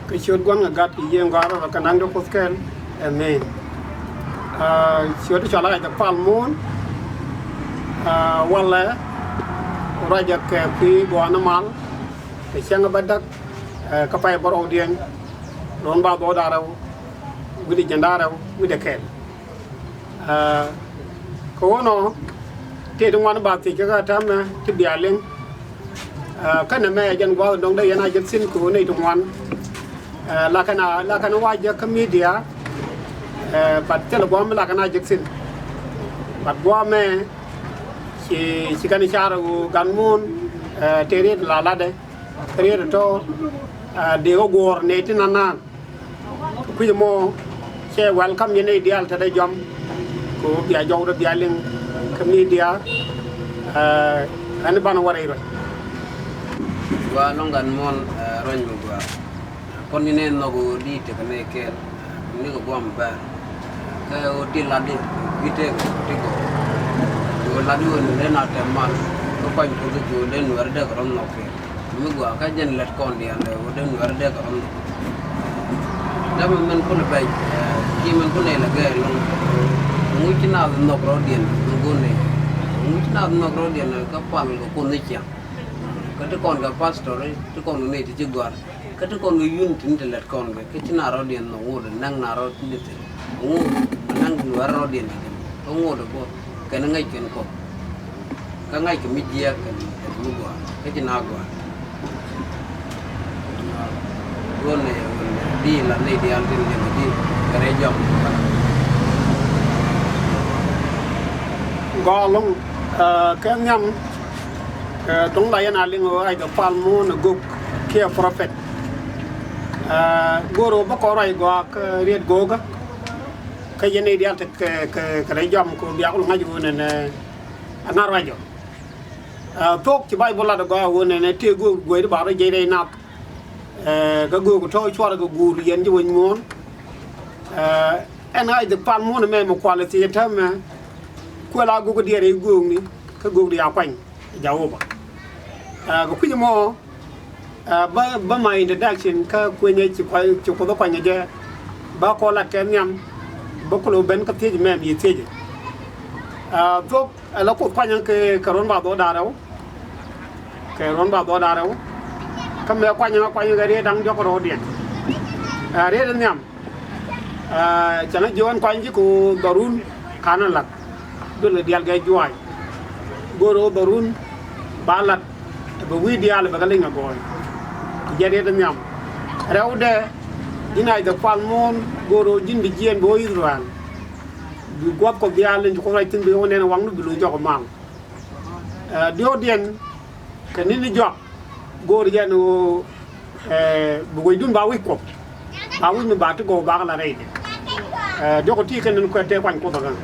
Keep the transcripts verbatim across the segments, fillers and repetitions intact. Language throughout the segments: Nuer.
Kɛ ciöt Gua̱n kɛ Gat kɛ Yiëë Gɔaa rɔ kɛ naŋ di Kuoth kɛl. Amen. Aa, ciöt cɔal a Isaac Pal Muɔ̱ɔ̱n. Aa, walɛ ruacɛ kɛ kui̱ gɔaa ni mal kɛ cäŋ bädäk, aa, kä pay bärɔwdiɛn, ruɔ̱n ba dhɔɔda rɛw wi̱cdɛ jiɛn da̱ŋ rɛw wi̱cdɛ kɛl. Aa, kɛ ɣöö nɔ tëë ti ŋuan ba thiec kä täämɛ ti bia liŋ. Aa, kä nɛmɛ jɛn gua̱a̱th dɔ̱ŋ dee yɛn a jek thi̱n kɛ ɣöö nɛy ti ŋuan. Aa, la kɛn a, la kɛn a wa jek kä media. Aa, but thilɛ gua̱a̱th mi la kɛn a jek thi̱n. But gua̱a̱th mɛ ci, ci kɛn car ɣöö gan muɔ̱ɔ̱n, aa, tëë riet la latdɛ. Kä riet tɔ̱, aa, dee ɣä guɔ̱ɔ̱r nɛy ti nanan. Kui̱c mɔ cɛ welcome yɛn nɛy diaal te dee jɔam. Kɛ ɣöö bia jɔwdä bia liŋ kä media. Aa, ɛn banɛ wä rɛy ruac. Gɔaa lɔ̱ŋ gan muɔ̱ɔ̱n, aa, ruac mi gɔaa. Kɔn ni nɛ nhɔk ɣöö di tekɛ nɛy kɛɛl, ni kɛ guam bɛr. Kɛ ɣöö ti lat di, bi tëëk ti gɔw. Ɣöö lat di ɣöö ni dee na tɛm mal, kä kuany Kuoth ɣöö dee Nuɛɛr dee kɛ rɔ̱ nhɔk kɛ. Mi gɔaa kä jɛn lät kɔn diaal ɣöö dee Nuɛɛr dee kɛ rɔ̱ nhɔk. Dämɛ mɛn kun bɛc, ɛ, ti mɛn kun nɛy lɛ gɛɛl lɔŋ. Ŋuc ci naath nhɔk rɔ̱diɛn, mi go̱o̱r nɛy. Ŋuc ci naath nhɔk rɔ̱diɛn, kä pal kɛ Kuoth ni ciaŋ. Kä ti kɔn kɛ pastor, ti kɔn kɛ nɛy ti ci gɔ̱a̱r. Kä ti kɔn kɛ yun tin te lät kɔn kɛ, kä ci na rɔ̱diɛn nhɔk ŋot ɛ näŋ na rɔ̱ ni thil. Ŋot ɛ näŋ Nuɛɛr rɔ̱diɛn kɛ jɛ mɔ. Kä ŋot ɛ bä kɛn ŋäc kɛn kɔn. Kä ŋa̱ckɛ mi jiääk kɛn, kɛn mi gɔaa. Kä ci na gɔaa. Duɔ̱n ɛ, ɛ, di la nɛy diaal tin jɛ di kɛ rɛy jɔam. Gɔaa ɛlɔ̱ŋ, ɛ, kɛ nhiam, ɛ, dɔ̱ŋ la yɛn a liŋ ɣöö Isaac Pal Muɔ̱ɔ̱n ɛ gök kiɛ prophet. Ɛ, go̱o̱r ɣöö bä kɔn ruac gɔaa kä riet göökä. Kä yɛn nɛy diaal te kɛ, kɛ, kɛ rɛy jɔam kɛ ɣöö bia kul ŋa̱c ɣöö nɛnɛ, ɛ, ŋa̱ ruac ɔ. Ɛ, thuɔ̱k ci Bayböl lat ɛ gɔaa ɣöö nɛnɛ tëë göök gueeri ba rɔ jiɛc rɛy nath. Ɛ, kä göök tɔ̱ cuarɛ kɛ guur yɛn ji̱ wec muɔ̱ɔ̱n. Ɛ, ɛn Isaac Pal Muɔ̱ɔ̱n ɛmɛ mi kualɛ thiec ɛ täämɛ. Kuɛ la göök diɛɛr rɛy göökni, kä göökdi a kuany Jehova. Ɛ, kɛ kui̱c ɛmɔ, ɛ, bä, bä my introduction kä kuenyɛ ci kuay, ci Kuoth ɛ kuany ɛ jɛ. Bä kɔn lat kɛ nhiam, bä kul ɣöö ben kä thiec ɛmɛ mi thiecɛ. Ɛ, thuɔ̱k Ɛ la Kuoth kuanyä kɛ, kɛ ruɔ̱n ba dhɔɔdan rɛw. Kɛ ruɔ̱n ba dhɔɔdan rɛw. Kä mëë kuanyä, kuanyä kɛ riet da̱ŋ diɔ̱k rɔ̱diɛn. Ɛ, riet nhiam. Ɛ, cäŋ ji̱ ɣän kuany ji̱ kɛ ɣöö dhɔrun ka̱n ɛ la̱t. Duël kɛ diaal kɛ juaac. Go̱o̱r ɣöö dhɔrun ba la̱t. Bɛ wi̱i̱ diaal bɛ kɛ liŋ agɔɔy. Kɛ jɛ riet nhiam. Rɛwdɛ, ji̱n Isaac Pal Muɔ̱ɔ̱n, go̱o̱r ɣöö ji̱n bi jiɛɛn bi ɣöö Israel. Bi gua̱th Kuɔth diaal in ci Kuoth ruac thi̱n bi ɣöö nɛn ɛ waŋdu bi lo̱c jɔk ɛ mal. Ɛ, diɔ̱ɔ̱kdiɛn kɛ ni̱n ni jɔak go̱o̱r jɛn ɣöö, ɛ, bi wecdun ba wi̱c Kuɔth. Ba wi̱c mi ba ti gɔw bakɛ la rɛydɛ. Ɛ, diɔ̱k ti kɛn ni kuɛ tëë kuany Kuoth ɛ ɣän.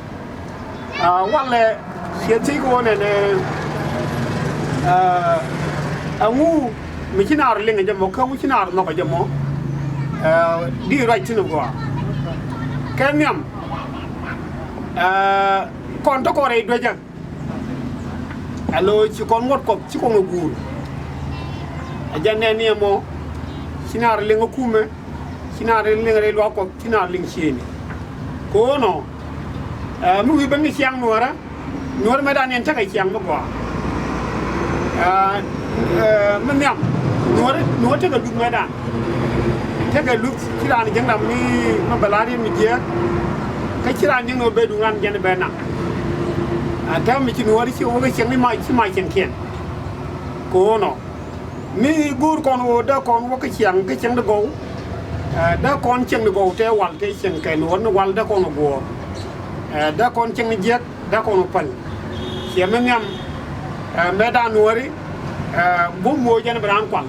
Ɛ, walɛ ciɛ thiec kɛ ɣöö nɛnɛ, ɛ, ɛŋu mi ci naar liŋ ɛ jɛ mɔ, kä ɛŋu ci naar nhɔk ɛ jɛ mɔ. Ɛ, di ruac thi̱n ɛ gɔaa. Kɛ nhiam, ɛ, kɔn tɔ̱ kɔn rɛy duecä. Ɛ lo̱c ci kɔn ŋuɔ̱t Kuɔth ci kɔn ɛ guur. Ɛ jɛn nɛn ni ɛmɔ, ci naar liŋ ɛ kumɛ, ci naar liŋ rɛy luaak Kuɔth, ci naar liŋ ciëëni. Kɛ ɣöö nɔ, ɛ, mi wi̱i̱ ben kɛ ciaŋ Nuäärä, Nuäär mëëdan yɛn tekɛ ciaŋ mi gɔaa. Ɛ, ɛ, mi nhiam, Nuäär, Nuäär tekɛ luth mëëdan. Tekɛ luth ci raan jiäkdam mi, mi bɛ la̱r yɛn mi jiääk. Kä ci raan jiäk ni ɣöö bɛ duŋ raan jɛn bɛ naŋ. Ɛ, täämɛ ci Nuäär ci wä kɛ ciɛŋ ni ma, ci ma ciɛŋkiɛn. Kɛ ɣöö nɔ, mi go̱o̱r kɔn ɣöö dee kɔn wä kɛ ciɛŋ, kɛ ciɛŋ di gɔw. Ɛ, dee kɔn ciɛŋ di gɔw tëë wal, tëë ciɛŋ kɛ Nuäär ni wal dee kɔn ɛ guɔ̱ɔ̱r. Ɛ, dee kɔn ciɛŋ ni jiäk. Dee kɔn wä päl. Ciɛ mi nhiam, ɛ, mëëdan Nuääri, ɛ, bum ɣöö jɛn bi raan kual.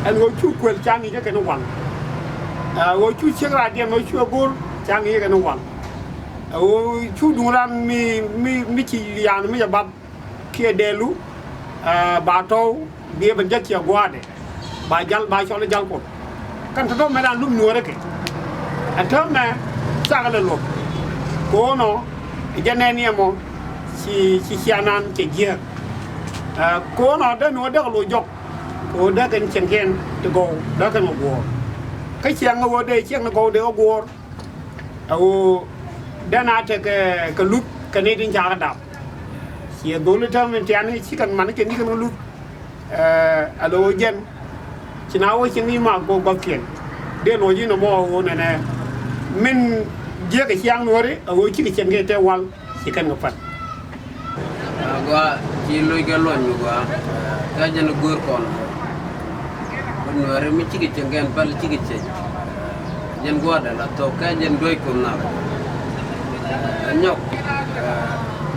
Ɛn ɣöö cu kuël ca ŋi̱i̱cä kɛn wal. Ɛ, ɣöö cu ciek raadiɛn ɣöö cu ɛ go̱r ca ŋi̱i̱cä kɛn wal. Ɛ, ɣöö cu duŋ raan mi, mi, mi ci yaan mi jɛ bath kiɛ dɛɛlu, ɛ, ba tɔ̱w, bi ɛ ben jek ciɛ gua̱a̱dɛ. Ba jal, ba cɔl i̱ jal Kuɔth. Kɛn tɔ̱tɔ̱ mɛ raan lum Nuäärä kɛ. Ɛ täämɛ thakɛ lɛ luɔ̱k. Kɛ ɣöö nɔ, ɛ jɛn nɛn ni ɛmɔ, ci, ci cianan cɛ jiääk. Ɛ, kɛ ɣöö nɔ, dee Nuäär dee kɛ lo̱c jɔk. Kɛ ɣöö dee kɛn cieŋkiɛn ti gɔw, dee kɛn kɛ guɔ̱ɔ̱r. Kä ciɛŋ ɣöö dee ciɛŋ ni gɔw dee ɣä guɔ̱ɔ̱r. Ɛ ɣöö dee na tekɛ kɛ luth kɛ nɛy tin ca kɛ dap. Ciɛ dholi täämɛ tiani ci kɛn man kɛ ni kɛn kɛ luth. Ɛ, a lo̱o̱ jɛn ci na wä cieŋ i̱ mak go̱o̱k gua̱thkiɛn. Dee lo̱c inɔ mɔ ɣöö nɛnɛ min jiäk kɛ ciaŋ nuɔ̱ɔ̱ri a ɣöö cikɛ cieŋ kɛ tɛ wal ci kɛn kɛ päl. Ɛ, gɔaa ci lo̱ckɛ luɔ̱ny mi gɔaa. Ɛ, kä jɛn go̱o̱r kɔn. Kä nuɔ̱ɔ̱ri mi cikɛ cieŋ kɛn päl cikɛ cieŋ. Jɛn gua̱a̱dɛ la thok kɛ jɛn duec kun nhal. Ɛ, nyɔk, ɛ,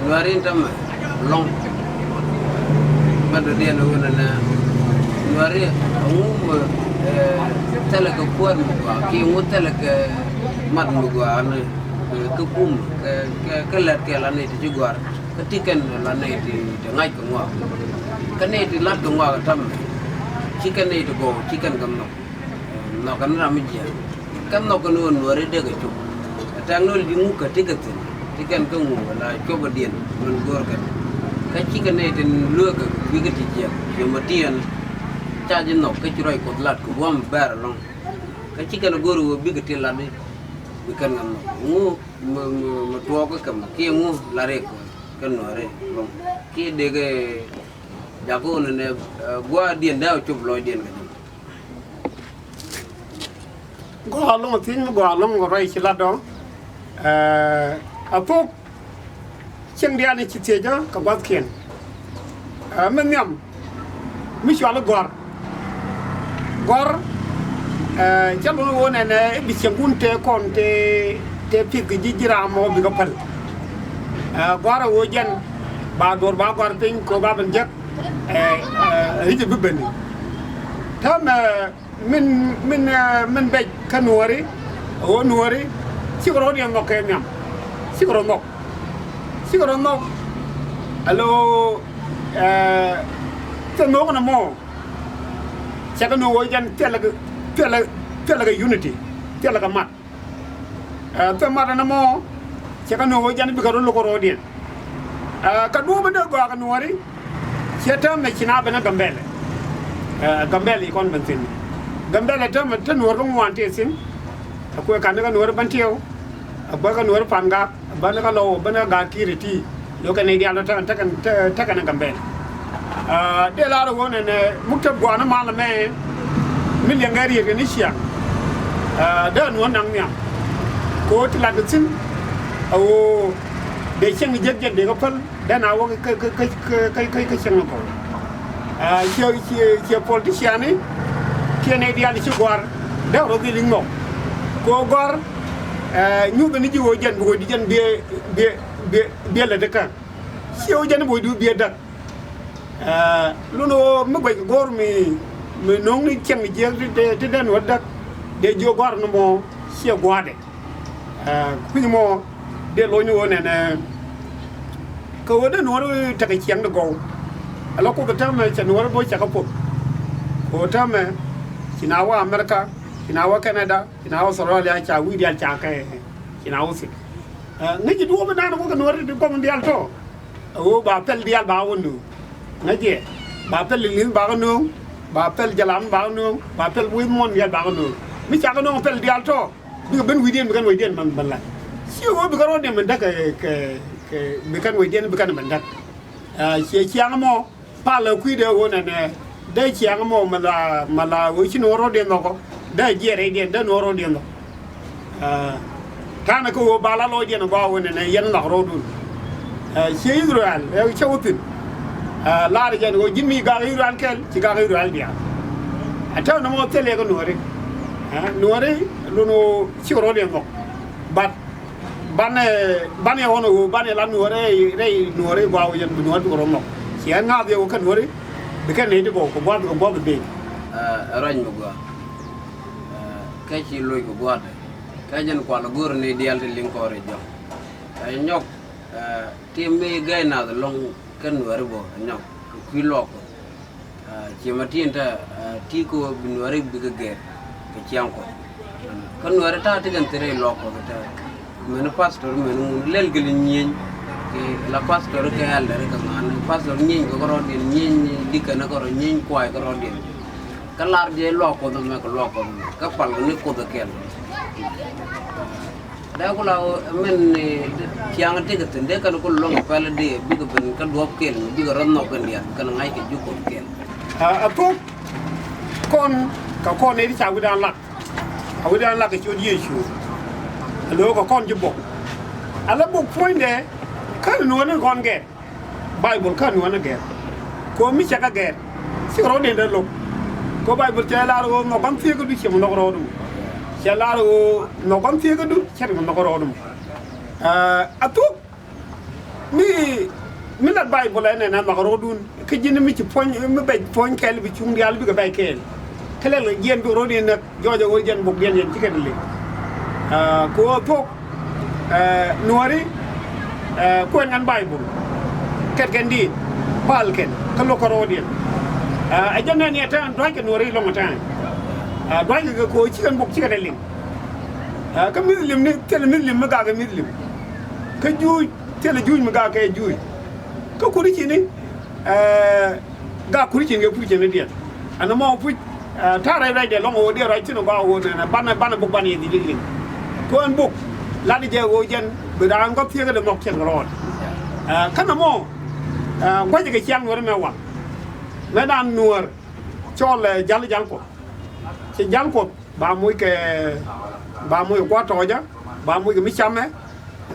nuääri in tämɛ lɔ̱ŋ. Bä dɔ̱diɛn ɣöö nɛnɛ nuääri ɛŋu mi, ɛ, thilɛ kɛ kuäär mi gɔaa kiɛ ɛŋu thilɛ kɛ mat mi gɔaa ni, ɛ, kä kum kɛ, kɛ, kɛ lät kɛ la nɛy ti ci gɔ̱a̱r kä ti kɛn la nɛy ti, ti ŋa̱c kɛ ŋɔak. Kä nɛy ti la̱t kɛ ŋɔak ɛ tämɛ ci kɛn nɛy ti gɔw ci kɛn kɛ nhɔk. Nhɔk kɛn ram mi jiääk. Kɛn nhɔk kɛn ɣöö nuääri dee kɛ cop. Ɛ tɛ̈k ni ɣöö di ŋuk kɛ ti kɛ thi̱n. Ti kɛn kä ŋuk ala cop ɛ diɛn min go̱o̱r kɛn. Kä cikɛ nɛy tin lueekä kui̱ kä ti jiääk. Ciɛ mɛ tiɛɛn. Ca ji̱ nhɔk kä ci ruac Kuɔth lat kɛ gua̱a̱m bɛ̈ɛ̈r ɛlɔ̱ŋ. Kä cikɛ nɛ go̱o̱r ɣöö bikɛ ti lat i̱ bi kɛn kɛ nhɔk. Ŋu mi, mi, mi tuɔɔk kä kɛmɛ kiɛ ŋu la riɛk kɛ nuääri ɛlɔ̱ŋ. Kiɛ dee kɛ jak ɣöö nɛnɛ, ɛ, gua̱a̱r diɛn dee ɣä cop lɔcdiɛn kɛ jɛ. Gɔaa ɛlɔ̱ŋ thiec mi gɔaa ɛlɔ̱ŋ kɛ ruac ci lat ɔ. Ɛ, a thok cieŋ diaal ni ci thiecä kɛ gua̱thkiɛn. Ɛ, mi nhiam mi cual i̱ gɔ̱r. Gɔ̱r, ɛ, cä lun ɣöö nɛnɛ i̱ bi cieŋkun tëë kɔn tëë, tëë pi̱th kɛ ji̱ ji̱ raam ɔ bikɛ päl. Ɛ, gɔ̱r ɛ ɣöö jɛn ba duɔ̱ɔ̱r ba gɔ̱r piny kɛ ɣöö ba ben jek. Ɛ, ɛ, ri̱c ɛ bi beni. Täämɛ min, min, ɛ, min bɛc kä nuɔ̱ɔ̱ri, ɛ ɣöö nuɔ̱ɔ̱ri cikɛ rɔ̱ diɛn nhɔk kɛ nhiam. Cikɛ rɔ̱ nhɔk. Cikɛ rɔ̱ nhɔk. Alo, ɛ, thil nhɔk nɔmɔ. Cɛ kɛ ni ɣöö jɛn thilɛ kɛ, thilɛ, thilɛ kɛ unity. Thilɛ kɛ mat. Ɛ, thil mat ɛn ɛmɔ cɛ kɛ ni ɣöö jɛn bikɛ rɔ lo̱k rɔɔdiɛn. Ɛ, kɛ duɔ̱ɔ̱p in dee gɔaa kɛ nuɔ̱ɔ̱ri. Ciɛ täämɛ ci na ben ɛ Gambɛlɛ. Ɛ, Gambɛlɛ i̱ kɔn ben thi̱n. Gambɛlɛ täämɛ te nuɔ̱ɔ̱r kä ŋuan tëë thi̱n. Ɛ kuɛ ka̱n ni kɛ nuɔ̱ɔ̱ri ben tiɛw. Ɛ bä kɛ nuɔ̱ɔ̱ri pan gak. Bä ni kä Lɔw, bä ni kä Gak Kiir iti. Yokɛ nɛy diaal tɔ tekɛ, tekɛ, tekɛ ni Gambɛl. Aa, dee lar ɣöö nɛnɛ muktab gua̱a̱n mal ɛmɛ mi liɛŋkɛ riet kɛ ni ciaŋ. Aa, dee nuɔ̱ɔ̱r naŋ nhiam. Kɛ ɣöö ti lat kɛ thi̱n. Aa, ɣöö dee cieŋ jiäk jiɛn dee kɛ päl. Dee na wä kɛ, kɛ, kɛ cieŋ ni gɔw. Aa, ciɛ, ciɛ, ciɛ politician ni kiɛ nɛy diaal ci gɔ̱a̱r. Dee rɔ dhil i̱ nhɔk. Kɛ ɣöö gɔ̱a̱r. Ɛ, nyuthɛ ni ji̱ ɣöö jɛn bi ɣöö di jɛn biɛ, biɛ, biɛ, biɛ lät kä. Ciɛ ɣöö jɛn bi ɣöö di biɛ däk. Ɛ, lun ɣöö mi guɛc go̱o̱r mi, mi no̱o̱ŋ ni cieŋ ni jiääk ti, ti, ti dee nuɔ̱ɔ̱r däk. Dee jiök gɔ̱a̱r ni mɔ ciɛ gua̱a̱dɛ. Ɛ, kui̱ny mɔ dee lo̱ny ɣöö nɛnɛ. Kɛ ɣöö dee nuɔ̱ɔ̱r tekɛ ciɛŋ di gɔw. Ala Kuoth täämɛ cɛ nuɔ̱ɔ̱r bä cɛ kɛ puɔth. Kɛ ɣöö täämɛ ci na wä America, ci na wä Canada, ci na wä Australia, ca wi̱i̱ diaal ca kɛ, ci na wä thil. Ɛ, ŋäci duɔ̱ɔ̱p inan wä kɛ nuɔ̱ɔ̱r ti gɔm diaal tɔ. Ɛ ɣöö ba pɛl diaal ba wä nööŋ. Ŋäciɛ ba pɛl li̱th ba kɛ nööŋ. Ba pɛl jalam ba kɛ nööŋ. Ba pɛl wi̱i̱ muɔ̱n diaal ba kɛ nööŋ. Mi ca kɛ nööŋ pɛl diaal tɔ. Bikɛ ben wi̱i̱diɛn, bikɛ ben wi̱i̱diɛn mɛn bɛn la̱t. Ciɛ ɣöö bikɛ rɔɔdiɛn ben däk kɛ, kɛ, kɛ, bikɛn wi̱i̱diɛn bikɛn ben däk. Aa, ciɛ ciaŋ mɔ, palä kui̱dɛ ɣöö nɛnɛ, dee ciaŋ mɔ mɛ la, mɛ la ɣöö ci ni ɣöö rɔɔdiɛn nhɔkɔ, dee jiɛɛr rɛydiɛn, dee ni ɣöö rɔɔdiɛn nhɔk. Aa, ta̱a̱nɛ kä ɣöö ba la lɔcdiɛn gɔaa ɣöö nɛnɛ, yɛn nhɔk rɔɔdun. Ɛ, ciɛ Israel, ɛ, cä wä thi̱n. Ɛ, laarɛ jɛn ɣöö ji̱n mi gak Israel kɛl, ci gak Israel diaal. Ɛ, täämɛ nɔmɔ thilɛ kɛ nuɔ̱ɔ̱ri. Ɛ, nuɔ̱ɔ̱ri, lun ɣöö cikɛ rɔ̱diɛn nhɔk. But, banɛ, banɛ ɣɔn ɣöö, banɛ la nuɔ̱ɔ̱ri, rɛy, rɛy nuɔ̱ɔ̱ri gɔaa ɣöö yɛn bi nuɔ̱ɔ̱ri bi rɔ nhɔk. Ciɛ ŋa̱a̱th yɛ ɣöö kɛ nuɔ̱ɔ̱ri, bi kɛn nɛy ti gɔw, kɛ gua̱th, kɛ gua̱th ben. Ɛ, rɔ̱ny mi gɔaa. Ɛ, kɛ ci loc kɛ gua̱a̱th. Kɛ jɛn kual go̱o̱r ni diaal ti liŋ kɔɔr i̱ jɔ̱ŋ. Ɛ, nyɔk. Ɛ, ti mi gɛy nath lɔŋ kɛn nuɛri bɔ, ɛ nyɔk, kɛ kui̱ luɔk Kuɔth. Ɛ, ciɛ ma tin te, ɛ, ti kɛ wä bi nuɛri bikɛ gɛr kɛ ciaŋ Kuɔth. Kä nuɛri ta̱a̱ ti kɛn thiri luɔk Kuɔth te. Mɛn pastor mɛn ŋun lɛl gɛl nyieny. Kɛ la pastor kɛ elder kɛ ŋa̱n. Pastor nyieny kɛ kärɔɔdiɛn, nyieny dikɛn kärɔɔdiɛn, nyieny kuay kärɔɔdiɛn. Kä lar jɛ luak Kuɔth ɛmɛ kɛ luak Kuɔth ɛmɛ, kä pal kɛ ni Kuoth ɛ kɛl. Dee ku la mɛn, eh, ciaŋ tëk thi̱n, dee kɛn ku luɔ̱ŋ pɛl dee bikɛ ben kä duɔ̱p kɛl, bikɛ rɔ nhɔk kɛn diaal kɛn ŋa̱c kɛ ji̱ Kuoth kɛl. A, a thuɔ̱k kɔn, kɛ kɔn ëë ti ca wi̱dan lak. A wi̱dan lak kɛ ciöt Yecu. A lo̱o̱ kɛ kɔn ji̱ bok. A la bok puɔ̱nydɛ, kä ni nuɔ̱ɔ̱ni kɔn gɛr. Baibol kä nuɔ̱ɔ̱ni gɛr. Kɛ ɣöö mi cɛ kä gɛr, cikɛ rɔ̱diɛn dee lo̱k. Kɛ ɣöö Baibol cɛ lar ɣöö nhɔk gua̱n thieekädu ciɛ mi nhɔk rɔɔdu. Cɛ lar ɣöö nhɔk gua̱n thieekädu cɛ mi nhɔk rɔɔdu. Ɛ, a thuɔ̱k mi, mi lat Baibol ɛn ɛn a nhɔk rɔɔdun. Kä ji̱n mi ci puɔ̱ny, mi bɛc puɔ̱ny kɛl bi cuŋ diaal bikɛ bɛc kɛɛl. Kä lɛl jiɛn bi rɔ̱diɛn näk. Jɔɔc ɛ ɣöö jɛn bokdiɛn yɛn cikɛn liŋ. Aa, kɛ ɣöö thuɔ̱k, aa, nuääri, aa, kuɛn ŋän Baibol. Kɛt kɛn diit, pal kɛn, kä lo̱k kärɔɔdiɛn. Aa, ɛ jɛn nɛn yɛ tɛn dua̱ckɛ nuääri lɔ̱ŋ ɛ tɛn. Aa, dua̱ckɛ kɛ kɛ ɣöö cikɛn bok cikɛn ɛ liŋ. Aa, kä mi̱th lim ni, thilɛ mi̱th lim mi gakɛ mi̱th lim. Kä juuc, thilɛ juuc mi gakɛ juuc. Kä kuri cini, aa, Gak kuri cin kɛ kuri cin ni diɛn. Ɛn ɛmɔ puc, ɛ, ta̱a̱ rɛc rɛcdɛ lɔŋ ɣöö diɛ ruac thi̱n ɛ gɔaa ɣöö nɛnɛ banɛ, banɛ bok banɛ yɛ dhil liŋ. Kɛ ɣöö ɛn bok lat jɛ ɣöö jɛn bi raan gɔ̱p thieekädɛ nhɔk cɛn kɛ rɔɔd. Ɛ, kɛn ɛmɔ, ɛ, gua̱cɛ kɛ ciaŋ nuäär mɛ wal. Mɛ dan nuäär cɔl, ɛ, jal jal Kuɔth. Ci jal Kuɔth. Ba moc kɛ, ba moc kɛ gua̱a̱th tɔ̱ɔ̱cä, ba moc kɛ mi camɛ,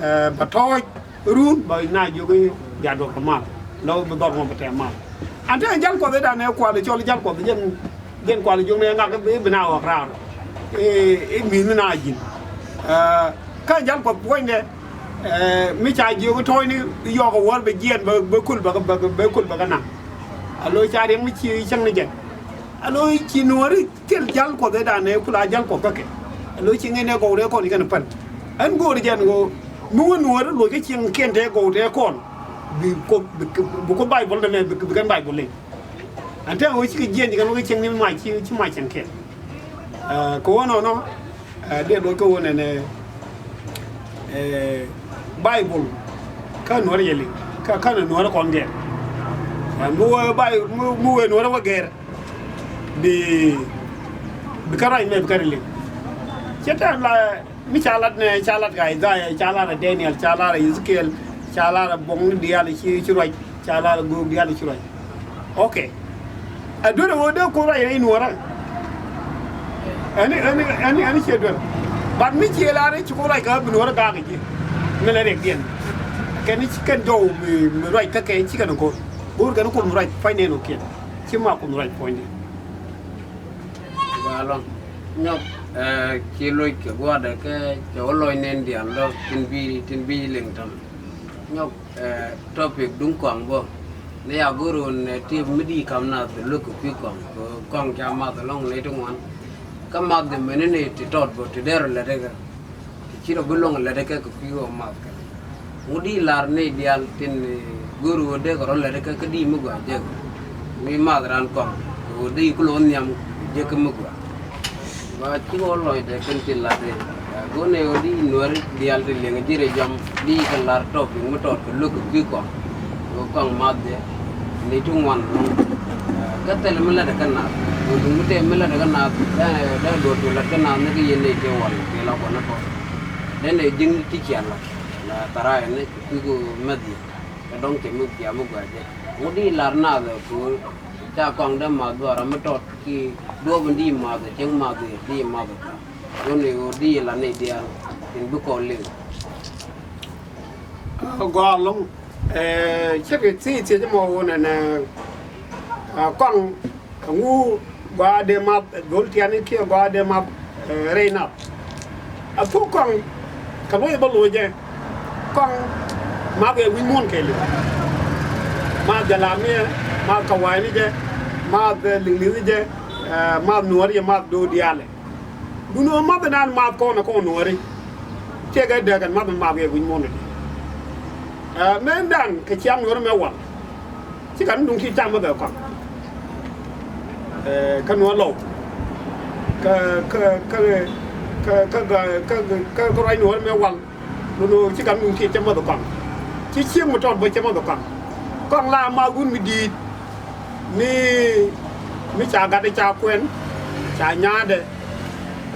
ɛ, ba tɔ̱ɔ̱c run, ba na jiök i̱ bia duɔth kɛ mal. Lɔ bi dhɔr ŋuɔ̱t bɛ tɛm mal. An te jal Kuɔth i̱ dan ɛ kual i̱ cɔl i̱ jal Kuɔth i̱ jɛn, jɛn kual i̱ jiök ni ɛ ŋak i̱ bi na ɣɔk raar. I̱, i̱ mi̱th ni na ji̱n. Ɛ, kä jal Kuɔth puɔ̱nydɛ, ɛ, mi ca jiök i̱ tɔ̱ɔ̱cni i̱ yɔɔk ɛ wäär bɛ jiɛɛn bɛ, bɛ kul bɛ, bɛ, bɛ kul bɛ kɛ naŋ. A lo̱c ca riɛk mi ci cäŋ ni jɛn. A lo̱c ci nuɔ̱ɔ̱ri thil jal Kuɔth ëëdan ëë kula jal Kuɔth kä kɛ. A lo̱c ci ŋi̱n ëë gɔw tëë kɔn ci kɛn päl. Ɛn go̱o̱ri jɛn ɣöö mi wä nuɔ̱ɔ̱ri lo̱c kä cieŋ kiɛn tëë gɔw tëë kɔn. Bi Kuoth, bi, bi Kuoth Baibol nɛmɛ, bi, bi kɛn Baibol liŋ. Ɛn tëë ɣöö cikɛ jiɛn ci kɛn wä kä cieŋ ni mac ci, ci mac cieŋ kiɛn. Ɛ, kɛ ɣöö nɔnɔ, ɛ, dee lo̱c kä ɣöö nɛnɛ, ɛ, Baibol kä nuɔ̱ɔ̱ri jɛ liŋ, kä, kä nuɔ̱ɔ̱ri kɔn gɛr. Ɛ, mi wee Bai-, mi, mi wee nuɔ̱ɔ̱ri wä gɛr. Bi, bi kärɔa imɛ bi kärɔa liŋ. Cɛ tɛm la mi ca lat nɛ, ca lat kɛ Isaiah, ca lat kɛ Daniel, ca lat kɛ Ezekiel, ca lat kɛ buɔ̱ŋni diaal ci, ci ruac, ca lat kɛ göök diaal ci ruac. Ok. Ɛ duer ɛ ɣöö dee ko̱r ruac rɛy nuɔ̱ɔ̱rä. Ɛni, ɛni, ɛni, ɛni ciɛ duer. But mi ciɛ lar i̱ ci ko̱r ruac kɛ bi nuɔ̱ɔ̱rä gaak i̱ ji̱. Mi lɛ riɛkdiɛn. Kɛn i̱ ci kɛn jɔw mi, mi ruac kä kɛ ci kɛn ko̱r. Go̱o̱r kɛn ko̱r mi ruac puɔ̱ny nɛn ɔ kiɛn. Ci ma ko̱r mi ruac puɔ̱ny nɛn. Gɔaa ɛlɔ̱ŋ. Nyɔk, ɛ, ci loc kɛ gua̱a̱dɛ kɛ cɛ wä lɔc nɛn diaal lɔ tin bi, tin bi liŋ tɔ̱nɔ. Nyɔk, ɛ, topic duŋ kɔaŋ bä. Ni ya go̱r ɣän, ɛ, ti mi di kam nath luäk kɛ kui̱ kɔaŋ. Kɛ kɔaŋ ca math ɛlɔ̱ŋ nɛy ti ŋuan. Kä math di mɛni ni ti tɔt bä ti dee rɔ lät kɛ. Ti ci rɔ bi luɔ̱ŋ lät kɛ kɛ kui̱ ɣöö math kɛ. Ŋut di lar nɛy diaal tin, eh, go̱o̱r ɣöö dee kɛ rɔ lät kɛ kä di mi gɔaa jek. Mi math raan kɔaŋ kɛ ɣöö dee kulɛ wä nhiam jek kä mi gɔaa. Ba ci ɣöö lɔcdɛ kɛn ti lat in. Go̱o̱r nɛy ɣöö di nuäär diaal ti liŋ ji̱ rɛy jɔam di kɛ lar topic mi tɔt kɛ luäk kɛ kui̱ kɔaŋ. Ɣöö kɔaŋ math jɛ. Nɛy ti ŋuan ɛlɔ̱ŋ. Kä thilɛ mi lätdɛ kä naath. Ɣöö duŋ mi tëë mi lätdɛ kä naath. Dee, dee duɔ̱ɔ̱r cu lät kä naath ni kä yɛn nɛy tëë wal kɛ la kɔn ni kɔn. Dee nɛy ji̱n ti cian la. La tharay ni kui̱ ku mäth yɛ. Kä dɔ̱ŋ cɛ mi bia mi gɔaa jɛ. Ŋut di lar naath ɛ ku ca kɔaŋ dee math bä ram mi tɔt ki duɔ̱ɔ̱p in di math ɛ cieŋ math ɛ di math ɛ. Ɣöö nɛy ɣöö di la nɛy diaal tin bi kɔn liŋ. Gɔaa ɛlɔ̱ŋ. Ɛ, cä kɛ thiec thiec mɔ ɣöö nɛnɛ, ɛ, kɔaŋ ɛŋu gɔaa dee math, ɛ, dhol tiani kiɛ gɔaa dee math, ɛ, rɛy nath. Ɛ thuk kɔaŋ kɛ loc bä loc jɛ. Kɔaŋ math ɛ wi̱c muɔ̱ɔ̱n kɛɛliw. Math jalamiɛ, math kawayni jɛ, math, ɛ, liŋliŋi jɛ, ɛ, math nuɔ̱ɔ̱ri jɛ, math do̱o̱k diaalɛ. Duundɛ ɣöö math inan math kɔn ɛ kɔn nuɔ̱ɔ̱ri. Tëëkɛ dääk ɛn math in math kɛ wi̱c muɔ̱ɔ̱n ɛ. Ɛ, mëëdan kɛ ciaŋ nuɔ̱ɔ̱ri mɛ wal. Ci kan duŋ ti tam mɛ bɛ kɔaŋ. Ɛ, kä nuɔ̱ɔ̱r lɔw. Kä, kä, kä, kä, kä, kä, kä, kä, kä ruac nuɔ̱ɔ̱ri mɛ wal. Duundɛ ɣöö ci kan duŋ ti cɛ mɛ bɛ kɔaŋ. Ci cieŋ mi tɔt bä cɛ mɛ bɛ kɔaŋ. Kɔaŋ la math wun mi di̱i̱t. Mi, Mi ca gatdɛ ca kuɛn, ca nyaadɛ,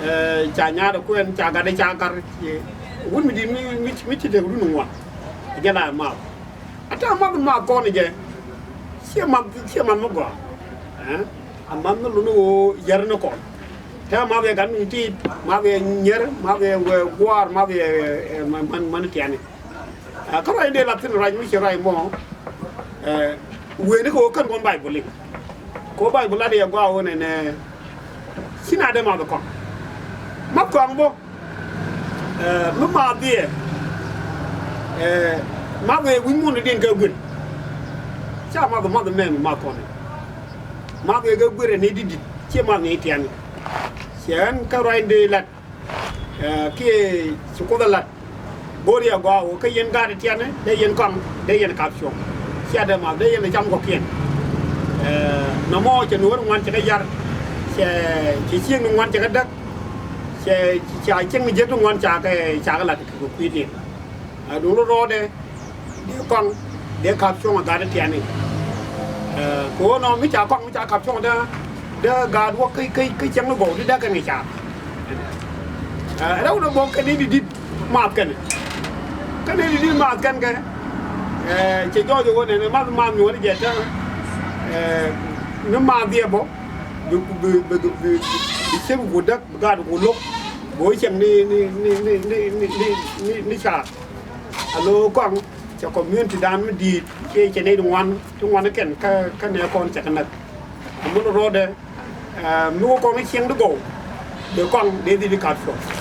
eh, ca nyaadɛ kuɛn, ca gatdɛ ca gat. Wut mi di̱i̱t mi, mi, mi ci dee wut ni ŋuan. Jɛ la math. A ta̱a̱ math, math kɔn jɛ. Ciɛ math, ciɛ math mi gɔaa. Eh? A math mi luni ɣöö yär ni kɔn. Ta̱a̱ math ɛ gat ni ti̱i̱t, math ɛ nyier, math ɛ gua̱a̱r, math ɛ, ɛ, man, man, man tiani. Ɛ, kä ruac in dee lat thi̱n ruac mi ci ruac mɔ, ɛ, weni kɛ ɣöö kän kɔn Baibol i̱. Kɛ ɣöö Baibol lat yɛ gɔaa ɣöö nɛnɛ ci na dee math kɔaŋ. Math kɔaŋ bä, ɛ, mi math yɛ, ɛ, math yɛ wi̱c muɔ̱ɔ̱n di̱n kɛ guir. Ca math, math mɛn math kɔn. Math yɛ kɛ guir ɛ ni di̱t di̱t, ciɛ math ni tiani. Ciɛ ɣän kä ruac in dee lat. Ɛ, kiɛ ci Kuoth ɛ lat. Go̱o̱r yɛ gɔaa ɣöö kä yɛn gaat tiɛtni dee yɛn kɔaŋ, dee yɛn kap cuɔ̱ŋ. Ciɛ dee math, dee yɛn cam kɔ̱kiɛn. Ɛ, nɔmɔ cɛ nuɔ̱ɔ̱r ŋuan cɛ kɛ yar. Cɛ, cɛ cieŋ ni ŋuan cɛ kɛ däk. Cɛ, cɛ cieŋ ni jiäk ti ŋuan ca kɛ, ca kɛ lat kɛ kui̱diɛn. Ɛ, duŋ rɔɔdɛ dee kɔaŋ, dee kap cuɔ̱ŋ a gaat tiani. Ɛ, kɛ ɣöö nɔ mi ca kɔaŋ, mi ca kap cuɔ̱ŋ dee, dee gaat wä kä, kä, kä cieŋ ni gɔw ti dee kɛ ŋi̱ ca. Ɛ, rɛw ni bä kɛn i̱ di̱t di̱t math kɛn. Kɛn i̱ di̱t di̱t math kɛn kɛ. Ɛ, cɛ jɔɔc ɣöö nɛnɛ math, math mi wä ni jɛ tɛn. Ɛ, mi math yɛ bä. Bi, bi, bi, bi, bi, bi cieŋ ku däk, bi gaat ku lo̱k. Bi wä cieŋ ni, ni, ni ca. A lo̱ kɔaŋ, cɛ community dan mi di̱i̱t, cɛ, cɛ nɛy ti ŋuan, ti ŋuan kɛn kä, kä nɛ kɔn cɛ kɛ näk. A mun rɔɔdɛ, ɛ, mi wä kɔn cieŋ di gɔw, dee kɔaŋ, dee dhil di kap cuɔ̱ŋ.